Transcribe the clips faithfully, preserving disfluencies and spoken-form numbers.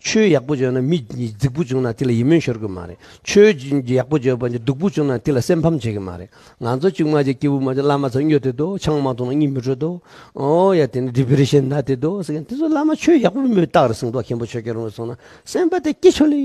ཆོས་ཡག་པོ་བརྗོད་ན་མི་རྫིག་པོ་བྱུང་ན་དེ་ལ་ཡིད་སྨོན་ཤོར་གི་མ་རེད། ཆོས་ཡག་པོ་བརྗོད་པ་ནི་སྡུག་པོ་བྱུང་ན་དེ་ལ་སེམས་ཕམ་བྱེད་གི་མ་རེད། ང་ཚོ་ཆུང་མ་ཅིག་སྐྱིད་པོ་མ་བྱུང་བླ་མ་ཚོ་སྨྱོ་དེ་འདུག་ཆང་མ་འཐུང་ན་གཉིད་མི་འགྲོ་འདུག་ཨོ་ཡ་དེ་ནི་ཌི་པི་རེ་ཤན་ན་དེ་འདུག་ཟེར་མཁན་དེ་ཚོ་བླ་མ་ཆོས་ཡག་པོ་མོས་བཏགས་རེད་གསུངས་འདུག་མཁན་པོ་ཆོས་རྒྱལ་རིན་པོ་ཆེ་གསུངས་ན་སེམས་པ་དེ་སྐྱིད་ཆོ་ལི་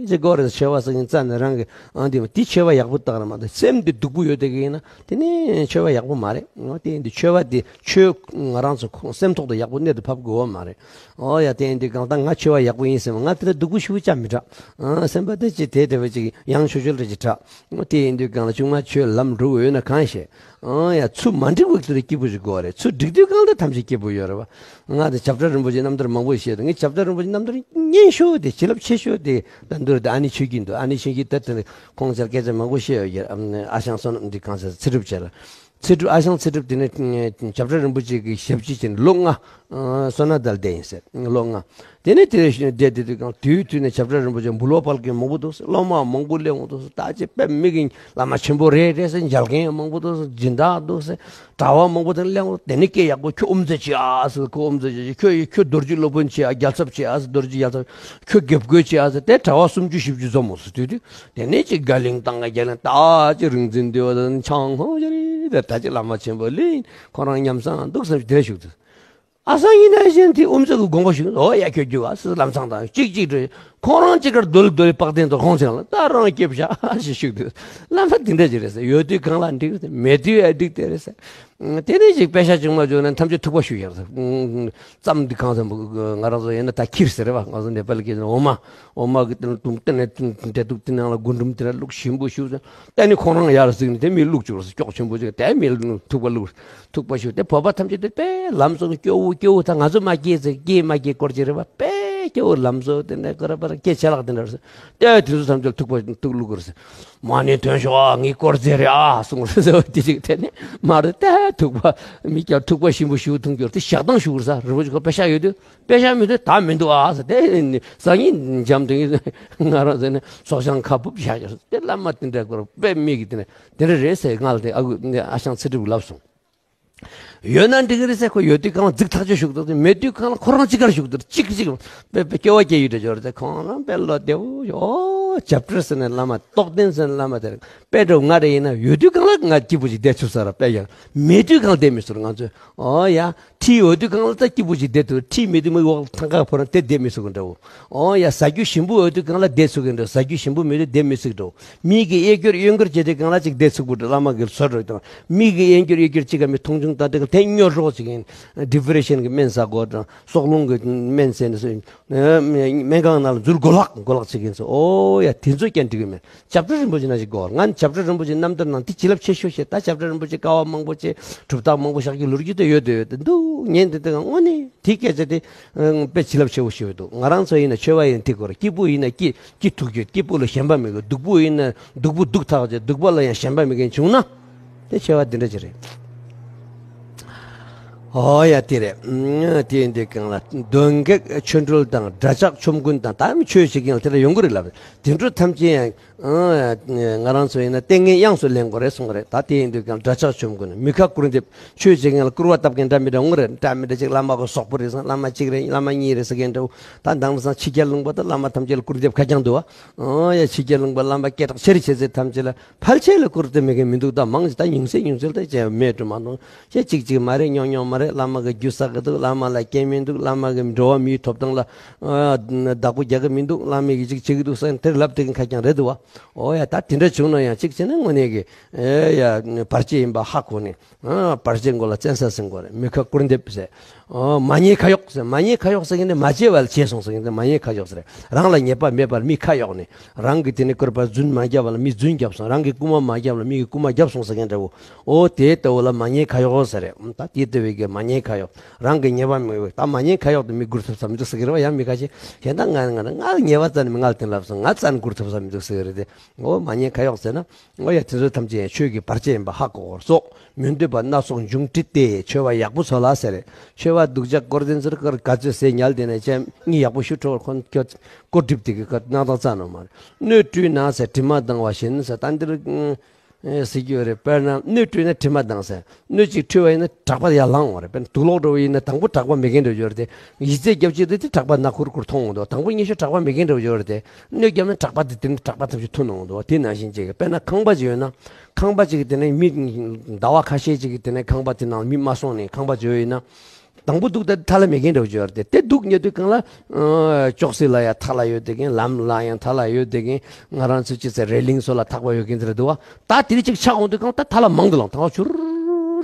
ཅིག་དགོས་རེད། ཆོས་པ་ཟེར་མཁན་རྩ་ནས་རང་གི་ཨང་དེ་མ་དེ་ཆོས་པ་ཡག་པོ་བཏགས་རེད་མ་གཏོགས་སེམས་དེ་སྡུག་པོ་ཡོད་དེ་གི་ཡིན་ན་དེ་ནི་ཆོས་པ་ཡག་པོ་མ་རེད། ཨོ་དེ་ཡིན་དུས་ཆོས་པ་དེ་ཆོས་ང་རང་ཚོ་ཁོང་སེམས་ཐོག་ཏུ་ཡག་པོ་གནད་དུ་ཕབ་དགོས་པ་མ་རེད། ཨོ་ཡ་དེ་ཡིན་དུས་གང་ལྟར་ང་ཆོས་པ་ཡག་པོ་ཡིན་སེམས་ང་དེ་ལ་སྡུག་པོ་ཞེ་པོ་ཅང་མི་དྲག་ཨ་སེམས་པ་དེ་ཅི་དེ་དེ་བས་ཅིག་ཡང་ཆོས་ཆོས་རེ་ཅིག་དྲག་ཨོ་དེ་ཡིན་དུས་གང་ལ་ཆུང་མ་ཆོས་ལམ་འགྲོ་འོས་ན་གང་ཤེས། ཨོ་ཡ་ཚུར་མ་འགྲིག་པའི་དུས་སྐྱིད་པོ་ཞིག་དགོས་རེད། ཚུར་འགྲིག་དུས་གང་ལ་ཐམས་ཅད་སྐྱིད་པོ་ཡོད་རེད་བ། ང་དེ་བྱ་བྲལ་རིན་པོ་ཆེའི་རྣམ་ཐར་མང་པོ་བཤད་དུས་ངས་བྱ་བྲལ་རིན་པོ་ཆེའི་རྣམ་ཐར་སྙན་ཤོས་དེ་བྱིན་རླབས་ཆེ་ཤོས་དེ་ད་འདིར་དེ་ཨ་ནེ་ཆོས་སྐྱིད་འདུག་ཨ་ནེ་ཆོས་སྐྱིད་ད་དེ་ཁོང་ཚོར་སྐད་ཆ་མང་པོ་བཤད་ཡོད་ཀྱི་ཨ་ཞང་བསོད་ནམས་འདི་གང་ཟེར་ཚེ་སྒྲུབ་བྱས་ལ། ཚེ་སྒྲུབ་ཨ་ཞང་ཚེ་སྒྲུབ་དེ་ནས་བྱ་བྲལ་རིན་པོ་ཆེ་གི་ཞབས་ཕྱི་བྱས་ནས་ལོ་ལྔ་བསོད་ནམས་དང་བསྡད་ཡིན་ཟེར། ལོ་ལྔ། དེ་ནས་དེ་བསྡད་དེ་དུས་གང་དུས་དུས་ནས་བྱ་བྲལ་རིན་པོ་ཆེ་འབུལ་བ་ཕལ་མཁན་མང་པོ་འདུག་ཟེར། སློབ་མ་མང་པོ་སླེབས་འོང་འདུག་ཟེར། ད་ཅི་དཔེ་མི་གི་བླ་མ་ཆེན་པོ་རེད་རེད་ཟེར། མཇལ་མཁན་ཡང་མང་པོ་འདུག་ཟེར། སྦྱིན་བདག་འདུག་ཟེར། གྲྭ་པ་མང་པོ་དེ་སླེབས་འོང་། དེ་ནས་སྐད་ཡག་པོ་ཁྱོད་དབུ་མཛད་བྱེད་ཨ་ཟེར། ཁོ་དབུ་མཛད་བྱེད། ཁྱོད་ཁྱོད་རྡོ་རྗེ་སློབ་དཔོན་བྱེད་ཨ། རྒྱལ་ཚབ་བྱེད་ཨ་ཟེར། རྡོ་རྗེ་རྒྱལ་ཚབ། ཁྱོད་དགེ་བསྐོས་བྱེད་ཨ་ཟེར། དེ་གྲྭ་པ་སུམ་ཅུ་བཞི་བཅུ་འཛོམས་འོང་ཟེར་དུས་དུས། དེ་ནས་ཅིག་དགའ་གླིང་བཏང་ག་རྒྱ་གླིང་ད་ཅིག་རིག་འཛིན་འདུས་པ་དང་ཆང་ཧོང་ཞེ་རེད། ད་ཅིག་བླ་མ་ཆེན་པོ་ལེན་ཁོ་རང་ཉམས་བཟང་འདུག་བསམ་ཞིག་དེ་ཞུགས་ཚུལ། ཨ་སང་ཡིན་ན་གཞན་དེ་དབུ་མཛད་ཀྱི་དགོངས་པ་ཞུ། ཨོ་ཡ་ཁྱོད་རྒྱུགས་ཨ་སི་ལམ་སང་དང་གཅིག་གཅིག་འགྲོ། ཁོང་རང་གཅིག་གར་རྡོལ་རྡོལ་པག་སྟེང་དུ་ཁོང་ཚང་ལ་ད་རང་སྐྱེ་བཞག་ཞེས་ཞུགས་དུས་བླ་མ་དེ་འདྲ་ཅིག་རེད་ཟེར། ཡོད་དུས་གང་ལ་འགྲིག་ཟེར། མེད་དུས་ཨ་འགྲིག་དེ་རེད་ཟེར། དེ་ནས་ཅིག་དཔེ་ཆ་ཆུང་མ་བྱུང་ན་ཐམས་ཅད་ཐུག་པ་ཞུ་ཡག་ཟེར། ཙམ་འདི་གང་ཟེར་ང་རང་ཚོ་ཡིན་ན་ད་ཁྱིར་ཟེར་བ། ང་ཚོ་ནེ་པལ་སྐད་ནས་འོ་མ། འོ་མ་གི་སྟེང་ལ་དུང་སྟེང་ནས་འབྲས་ཐུག་དེ་ནང་ལ་རྒུན་འབྲུམ་དེ་ལ་བླུགས་ཞིམ་པོ་ཞུ་ཟེར། ད་ནི་ཁོང་རང་ཡར་གཟིགས་ནས་དེ་མི་བླུགས་བཅུག་ཟེར། སྐྱོགས་ཆེན་པོ་ཅིག་དེ་མི་ཐུག་པ་བླུགས། ཐུག་པ་ཞུ་དེ་བོད་པ་ཐམས་ཅད་དེ་དཔེ་ལམ་སང་སྐྱོ་བོ་སྐྱོ་བོ། ད་ང་ཚོ་མ་སྐྱེས་ཚེ་སྐྱེས་མ་སྐྱེས་སྐོར་ཅིག་རེད་བ། དཔེ་སྐྱོ་བོ་ལམ་སང་དེ་འདྲ་སྐོར་པར་སྐྱེས་ཆ་ལག་དེ་འདྲ་རེད་ཟེར། དེ་དེ་ཚོ་ཐམས་ཅད་ཐུག་པ་ཐུག་བླུགས་དགོས་རེད་ཟེར། མ་ཎི་ཐོན་ཤོག་ཨ། ངའི་དཀོར་ཟས་རེད་ཨ་གསུངས་རེད་ཟེར་བ། དེ་ཅིག་དེ་ནས་མ་རེད་དེ་ཐུག་པ་མི་སྐྱ་ཐུག་པ་ཞིམ་པོ་ཞུ་འཐུང་རྒྱུར་དེ་ཞག་དང་ཞུ་དགོས་ས་རེད་བ། ཅིག་དཔེ་ཤ་ཡོད་དུས་དཔེ་ཤ་མི་འདུག་ད་མི་འདུག་ཨ་ཟེར། དེ་ནི་སང་ཉིན་འཇམ་དེ་ང་རང་ཟེར་ནས་སྲོག་ཤིང་ཁ་སྦུབ་བཞག་ཡོད་དེ་བླ་མ་དེ་འདྲ་དཀོར་དཔེ་མི་གི་དེ་ནས་དེ་འདྲ་རེད་ཟེར། ང་ལ་དེ་ཨ་ཁུ་ཨ་ཞང་ཚེ་སྒྲུབ་ལབ་སོང་། ཡོད་ན་འགྲིག་གི་རེད་ཟེར། ཁོ་ཡོད་དུས་གང་ལ་རྫིག་ཐག་ཆོད་ཞུགས་འདུག་མེད་དུས་གང་ལ་ཁོ་རང་གཅིག་གར་ཞུགས་འདུག་གཅིག་གཅིག་དཔེ་དཔེ་སྐྱོ་བ་སྐྱེ་ཡུལ་འདྲ་ཅིག་རེད་ཟེར། ཁོང་རང་དཔེ་བློ་བདེ་བོ་ཞིག་ཨོ་བྱ་བྲལ་ཟེར་ནས་བླ་མ་རྟོགས་ལྡན་ཟེར་ནས་བླ་མ་དེར་དཔེ་འདྲ་བོ་ང་རེ་ཡིན་ན་ཡོད་དུས་གང་ལ་ང་སྐྱིད་པོ་ཞིག་བསྡད་ཆོག་ས་ར། དཔེ་ཡག་མེད་དུས་གང་ལ་བསྡད་མི་ཚུགས་ང་ཚོས། ཨོ་ཡ། ཁྲི་ཡོད་དུས་གང་ལ་ད་སྐྱིད་པོ་ཞིག་བསྡད་ཐུབ། ཁྲི་མེད་དུས་མི་འོག་ཐང་ཀ་ཕོ་རང་དེ་བསྡད་མི་ཚུགས་གི་འདྲ་བོ། ཨོ་ཡ། ཟ་རྒྱུ་ཞིམ་པོ་ཡོད་དུས་གང་ལ་བསྡད་ཚུགས་གི་འདྲ། ཟ་རྒྱུ་ཞིམ་པོ་མེད་དུས་བསྡད་མི་ཚུགས་འདྲ་བོ། མི་གིས་གཡས་སྐྱོར་གཡོན་སྐྱོར་བྱེད་དུས་གང་ལ་ཅིག་བསྡད་ཚུགས་པོ་འདྲ། བླ་མ་གིས་བཟོ་འགྲོ་དང་། མི་གིས་གཡས་སྐྱོར་གཡས་སྐྱོར་ཅིག་ག་མི་མཐོང་ཆུང་ལྟ་དུས་དེ་སྨྱོ་རོགས་ཅིག་ཡིན། ཌི་པི་རེ་ཤན་གི་སྨན་ཟ་དགོས་དང་། སྲོག་རླུང་གི་སྨན་ཟས་ནས་སུ་སྨན་ཁང་ནང་ལ་འཛུལ་གོ་ལག་གོ་ལག་ཅིག་ཡིན་ཚོ། ཨོ་ཡ། དེ་ཚོ་ཀྱང་འགྲིག་གི་མེད། བྱ་བྲལ་རིན་པོ་ཆེ་ན་ཞིག་གོ། ང་ནི་བྱ་བྲལ་རིན་པོ་ཆེ་རྣམ་ཐར་ནང་དེ་བྱིན་རླབས་ཆེ་ཤོས་ཤེས། ད་བྱ་བྲལ་རིན་པོ་ཆེ་དཀའ་བ་མང་པོ་བྱས་གྲུབ་རྟགས་མང་པོ་བཞག་རྒྱུ་ལོ་རྒྱུས་དེ་ཡོད་དེ་ཡོད་དེ་འདུག་ཉན་དེ་དེ་དངོས་གནས་དེ་སྐད་ཆ་དེ་དཔེ་བྱིན་རླབས་ཆེ་བོ་ཞིག་འདུག་ང་རང་ཚོ་ཡིན་ན་ཆོས་པ་ཡིན་དེ་གོ་ར། སྐྱིད་པོ་ཡིན་ན་སྐྱིད་སྐྱིད་ཐུག་རྒྱུ། སྐྱིད་པོ་ལ་ཞེན་པ་མེད་དགོས། སྡུག་པོ་ཡིན་ན་སྡུག་པོ་སྡུག་ཐག་བཅད། སྡུག་པ་ལ་ཡང་ཞེན་པ་མེད་མཁན་བྱུང་ན་དེ་ཆོས་པ་དེ་འདྲ་ཅིག་རེད། ཨོ་ཡ་དེ་རེད། དེ་ཡིན་དུས་གང་ལ་གདོན་བགེགས་ཆོ་འཕྲུལ་དང་། དགྲ་ཇག་ཆོམ་རྐུན་དང་། ད་ཆོས་བྱེད་མཁན་ལ་དེ་འདྲ་ཡོང་གི་རེད་ལབ། དེ་འཕྲོ་ཐམས་ཅད་ཡང་ང་རང་ཚོ་ཡིན་ན་ལྟས་ངན་དབྱངས་སུ་ལེན་དགོས་རེད་གསུང་གི་རེད། ད་དེ་ཡིན་དུས་ཀྱང་དགྲ་ཇག་ཆོམ་རྐུན། མི་ཁ་སྐུར་འདེབས། ཆོས་བྱེད་མཁན་ལ་སྐུར་བ་བཏབ་མཁན་འདྲ་མི་འདྲ་འོང་གི་རེད། འདྲ་མི་འདྲ་ཅིག་བླ་མ་གི་སོག་པོ་རེད་ཟེར། བླ་མ་གཅིག་རེད། བླ་མ་གཉིས་རེད་ཟེར་མཁན་འདྲ་བོ། ད་དེང་སང་ཕྱི་རྒྱལ་ལུང་པ་དང་བླ་མ་ཐམས་ཅད་ལ་སྐུར་འདེབས་ཁ་རྐྱང་འདུག་བ། ཨོ་ཡ། ཕྱི་རྒྱལ་ལུང་པ་བླ་མ་སྐད་གྲགས་ཆེ་རེ་བྱེད་ཚེ་ཐམས་ཅད་ལ་ཕལ་ཆེར་ལ་སྐུར་འདེབས་མེད་མཁན་མི་འདུག་ད་མང་ཆེ་ད་ཉུང་ཚད་ཉུང་ཚད་ད་ཅེ་མེད་འགྲོ་མ་གཏོགས་ཅེ་གཅིག་གཅིག་མ་རེད། ཉོག་ཉོག་མ་རེད། བླ་མ་གི་རྒྱུ་བསགས་གི་འདུག་བླ་མ་ལ་སྐྱོན་མི་འདུག་བླ་མ་གི་འགྲོ་བ་མིའི་ཐོབ་ཐང་ལ་བདག་པོ་རྒྱག་གི་མི་འདུག་བླ་མས་གི་ཅིག་བྱེད་གི་འདུག་ཟེར་དེར་ལབ་དེ་གི་ཁ་རྐྱང་རེད་འདུག་བ། ཨོ་ཡ། ད་དེ་འདྲ་བྱུང་ན་ཡང་གཅིག་བྱས་ན་དངོས་གནས་ཀྱི་ཨེ་ཡ་བར་ཆད་ཡིན་པ་ཧ་གོ་ནས། ཨ་བར་ཆད་མགོ་ལ་བཙན་ས་ཟིན་དགོས་རེད། མི་ཁ་སྐུར་འདེབས་ཟེར། ཨོ་མ་ཉེས་ཁ་གཡོགས་ཟེར། མ་ཉེས་ཁ་གཡོགས་ཟེར་མཁན་དེ་མ་བྱས་པ་ལ་བྱས་སོང་ཟེར་མཁན་དེ་མ་ཉེས་ཁ་གཡོགས་ཟེར། རང་ལ་ཉེས་པ་མེད་པར་མི་ཁ་གཡོགས་ནས། རང་གི་དེ་ནས་སྐུར་པ་རྫུན་མ་བརྒྱབ་པ་ལ་མི་རྫུན་བརྒྱབ་སོང་། རང་གི་རྐུ་མ་མ་བརྒྱབ་ལ་མི་གི་རྐུ་མ་བརྒྱབ་སོང་ཟེར་མཁན་འདྲ་བོ། ཨོ་དེ་ལྟ་བུ་ལ་མ་ཉེས་ཁ་གཡོགས་ཟེར་རེད། ད་དེ་ལྟ་བུའི་གི་མ་ཉེས་ཁ་གཡོགས། རང་གི་ཉེས་པ་མེད་པ་ད་མ་ཉེས་ཁ་གཡོགས་དེ་མི་སྒུར་ཐུབ་ས་མི་འདུག་ཟེར་གི་རེད་བ། ཡང་མི་ཁ་ཤས་གཞན་དག་ང་ང་ང་ཉེས་པ་རྩ་ནས་མི་ང་ལ་དེ་ལབ་སོང་། ང་རྩ་ནས་སྒུར་ཐུབ་ས་མི་འདུག་ཟེར་གི་རེད་དེ། ཨོ་མ་ཉེས་ཁ་གཡོགས་ཟེར་ན། ཨོ་ཡ། དེ་ཚོ་ཐམས་ཅད་ཡང་ཆོས་ཀྱི་བར་ཆད་ཡིན་པ་ཧ་གོ་དགོས་སོགས་མི་འདོད་པ་སྣ་ཚོགས་འབྱུང་འབྲས་ཏེ། ཆོས་པ་ཡག་པོ་ཚོ་ལ་ཟེར་རེད། ཆོས་པ་སྡུག་ཅག་དཀོར་ལྡན་ཚོར་དཀར་ག་ཚོད་ཟས་ཉལ་དེ་ནས་ཅན་གཉིད་ཡག་པོ་ཞུ་འཕྲོ་བར་ཁོ་ཁྱོད་དཀོར་སྒྲིབ་དེ་གི་ཁ་སྣང་དག་རྩ་ནོ་མ་རེད། སྣོད་བཀྲུས་ན་ཟེར་དྲི་མ་ལྡང་བ་བཞིན་ཟེར། ད་འདིར་ ཨེ་ཟེར་གྱི་ཡོད་རེད། དཔེར་ན་སྣོད་བཀྲུས་ན་དྲི་མ་ལྡང་ཟེར། སྣོད་ཅིག་བཀྲུས་པ་ཡིན་ན་གྲགས་པ་ཡར་ལངས་འོང་རེད། དཔེར་ན་དུག་ལོག་འདྲ་བོ་ཡིན་ན་དང་པོ་གྲགས་པ་མེད་མཁན་འདྲ་བོ་ཡོད་རེད་དེ། ཡིད་རྩེས་རྒྱབ་ཅིག་དེ་དེ་གྲགས་པ་སྣ་ཁུར་ཁུར་མཐོང་འོང་དོ། དང་པོ་ཉི་ཤུ་གྲགས་པ་མེད་མཁན་འདྲ་བོ་ཡོད་རེད་དེ། སྣོད་བརྒྱབ་ན་གྲགས་པ་དེ་དེ་ནི་གྲགས་པ་ཐམས་ཅད་ཐོན་འོང་དོ། དེ་ནང་བཞིན་ཅིག་དཔེར་ན་ཁང་པ་ཅིག་ཡོད་ན། ཁང་པ་ཅིག་གི་དེ་ནས་མི་ཟླ་བ་ཁ་ཤས་ཅིག་གི་དེ་ནས་ཁང་པ་དེ་ནང་མི་མ་སོང་ནས་ཁང་པ་བརྗོད་ཡིན་ན། དང་པོ་འདུག་ད་ཐ་ལ་མེད་མཁན་འདྲ་བོ་བརྗོད་རེད་དེ། དེ་འདུག་ཉལ་དུས་གང་ལ། ཨ་ཅོག་ཙེ་ལ་ཡང་ཐ་ལ་ཡོད་དེ་གིན། ལམ་ལ་ཡང་ཐ་ལ་ཡོད་དེ་གིན། ང་རང་ཚོ་ཅི་ཟེར་རེ་ལིང་སོགས་ལ་ཐག་པ་ཡོད་མཁན་དེ་རེད་འདུག་བ། ད་དེ་རིགས་ཅིག་ཆགས་འོང་དུས་གང་ད་ཐ་ལ་མང་དུ་ལངས། ཐང་བ་ཆུར་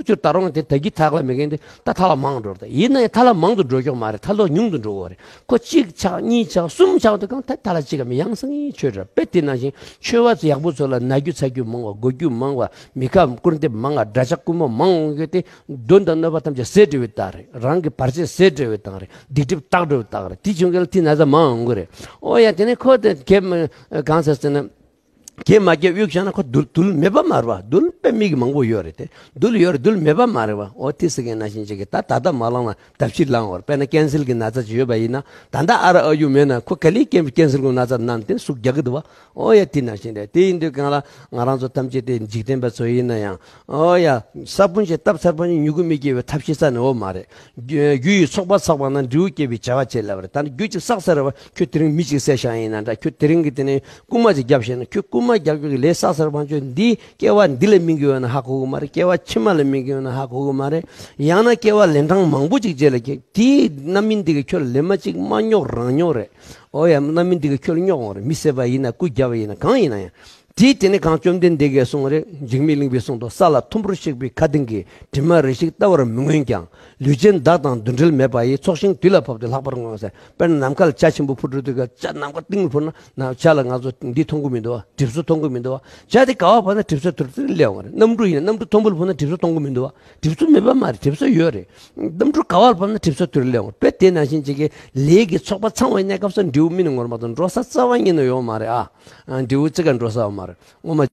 ཆུར་ད་རུང་དེ་ད་གི་ཐག་ལ་མེད་མཁན་དེ་ད་ཐ་ལ་མང་འགྲོ་རེད། ཡིན་ན་ཡང་ཐ་ལ་མང་དུ་འགྲོ་ཀྱོག་མ་རེད། ཐ་ལ་ཉུང་དུ་འགྲོ་གི་རེད། ཁོ་གཅིག་ཆགས་གཉིས་ཆགས་གསུམ་ཆགས་དུས་གང་ད་ཐ་ལ་གཅིག་གམ་ཡང་སང་ཆོས་རེད། དཔེ་དེ་ནང་བཞིན་ཆོས་པ་ཚོ་ཡག་པོ་ཚོ་ལ་ན་རྒྱུ་ཚ་རྒྱུ་མང་བ། གོ་རྒྱུ་མང་བ། མི་ཁ་སྐུར་འདེབས་མང་བ། འདྲ་ཆགས་སྐུལ་མ་མང་བ་གི་དེ། གདོན་དང་གནོད་པ་ཐམས་ཅད་ཟད་འགྲོ་བའི་རྟགས་རེད། རང་གི་བར་ཆད་ཟད་འགྲོ་བའི་རྟགས་རེད། སྡིག་སྒྲིབ་དག་འགྲོ་བའི་རྟགས་རེད། དེ་བྱུང་གལ་དེ་ན་ཚ་མང་འོང་གི་རེད། ཨོ་ཡ། དེ་ནས་ཁོ་དེ་གེ་མ་གང་ཟེར་ཟེར་ན། གེ་མ་རྒྱབ་གཡུག་བཞག་ན་ཁོ་རྡུལ་རྡུལ་མེད་པ་མ་རེད་བ། རྡུལ་དཔེ་མི་གི་མང་པོ་ཡོད་རེད་དེ། རྡུལ་ཡོད་རེད། རྡུལ་མེད་པ་མ་རེད་བ། ཨོ་དེ་ཟེར་མཁན་ནང་བཞིན་ཅིག་གི་ད་ད་ལྟ་མ་ལངས་ན་ད་ཕྱིར་ལངས་བར། དཔེར་ན་ཀན་སལ་གི་ན་ཚ་ཅིག་ཡོད་པ་ཡིན་ན། ད་ལྟ་ཨ་ར་ཨ་ཡུ་མེད་ན་ཁོ་ག་ལེ་ཀན་ཀན་སལ་གི་ན་ཚ་ན་དེ་ཟུག་རྒྱག་གི་འདུག་བ། ཨོ་ཡ། དེ་ནང་བཞིན་རེད། དེ་ཡིན་དུས་གང་ལ་ང་རང་ཚོ་ཐམས་ཅད་དེ་འཇིག་རྟེན་པ་ཚོ་ཡིན་ན་ཡང་། ཨོ་ཡ། ས་བོན་ཞིག་བཏབ་ཚར་བ་ནི་མྱུ་གུ་མི་སྐྱེ་བའི་ཐབས་ཤེས་ས་ནི་འོ་མ་རེད། རྒྱུ་རྒྱུ་ཡི་ཚོགས་པ་བསགས་པ་ན་འབྲས་བུ་སྐྱེད་པའི་བྱ་བ་བྱེད་ལབ་རེད། ད་ནི་རྒྱུ་ཅིག་བསགས་ཚར་བ། ཁྱོད་དེ་རིང་མི་ཅིག་བསད་བཞག་ཡིན་ན་འདྲ། ཁྱོད་དེ་རིང་གི་དེ་ནས་རྐུན་མ་ཅིག་བརྒྱབ་བཞག་ན། ཁྱོད་རྐུན་མ་རྒྱག་རྒྱུ་གི་ལས་བསགས་ཚར་བ་ཁྱོད་འདི་སྐྱེ་བ་འདི་ལ་སྨིན་གྱི་ཡོད་ན་ཧ་གོ་གི་མ་རེད། སྐྱེ་བ་ཕྱི་མ་ལ་སྨིན་གྱི་ཡོད་ན་ཧ་གོ་གི་མ་རེད། ཡང་ན་སྐྱེ་བ་ལན་གྲངས་མང་པོ་ཅིག་རྗེས་ལ་སྐྱེ། དེའི་རྣམ་སྨིན་འདི་གི་ཁྱོད་ལེ་མ་ཅིག་མ་རྙོག་རང་རྙོག་རེད། ཨོ་ཡ། རྣམ་སྨིན་འདི་གི་ཁྱོད་རྙོག་འོང་རེད། མི་བསད་པ་ཡིན་ན། རྐུ་བརྒྱབ་པ་ཡིན་ན། གང་ཡིན་ན་ཡང་། དེའི་དེ་ནི་གང་བཅོམ་ལྡན་འདས་ཀྱིས་གསུངས་རེད། འཇིགས་མེད་གླིང་པས་གསུངས་འདུག། ས་ལ་ཐོམ་བུར་གཤེགས་པའི་ཁ་གདེངས་ཀྱིས། དྲི་མ་རེ་ཞིག་བལྟ་བར་མི་མངོན་ཀྱང་། ལུས་ཅན་བདག་དང་འདུ་འབྲལ་མེད་པ་ཡིས། ཚོགས་ཞིང་དུས་ལ་བབ་སྟེ་ལྷག་པར་མངོན་ཟེར། དཔེར་ན་ནམ་མཁའ་ལ་བྱ་ཆེན་པོ་འཕུར་འགྲོ་དུས་ཀ་བྱ་ནམ་མཁའ་གཏིང་ལ་འཕུར་ན་ན་བྱ་ལ་ང་ཚོ་འདི་མཐོང་གི་མི་འདུག་བ། གྲིབ་སོ་མཐོང་གི་མི་འདུག་བ། བྱ་དེ་ག་བ་བབས་ན་གྲིབ་སོ་དུར་དུར་སླེབས་འོང་རེད། གནམ་གྲུ་ཡིན་ན་གནམ་གྲུ་མཐོན་པོ་ལ་འཕུར་ན་གྲིབ་སོ་མཐོང་གི་མི་འདུག་བ། གྲིབ་སོ་མེད་པ་མ་རེད། གྲིབ་སོ་ཡོད་རེད། གནམ་གྲུ་ག་བར་བབས་ན་གྲིབ་སོ་དུར་སླེབས་འོང་། དཔེ་དེ་ནང་བཞིན་ཅིག་གི་ལས་ཀྱི་ཚོགས་པ་ཚང་བའི་གནས་སྐབས་སུ་འབྲས་བུ་མི་ནི་ངོ་མ་དང་འགྲོ་ས་རྩ་བ་ཉིད་ནས་ཡོད་མ་རེད་ཨ། ཨ། འབྲས་བུ་ཅི་ག་འགྲོ་ས་ཡོད་མ་རེད་ངོ་མ།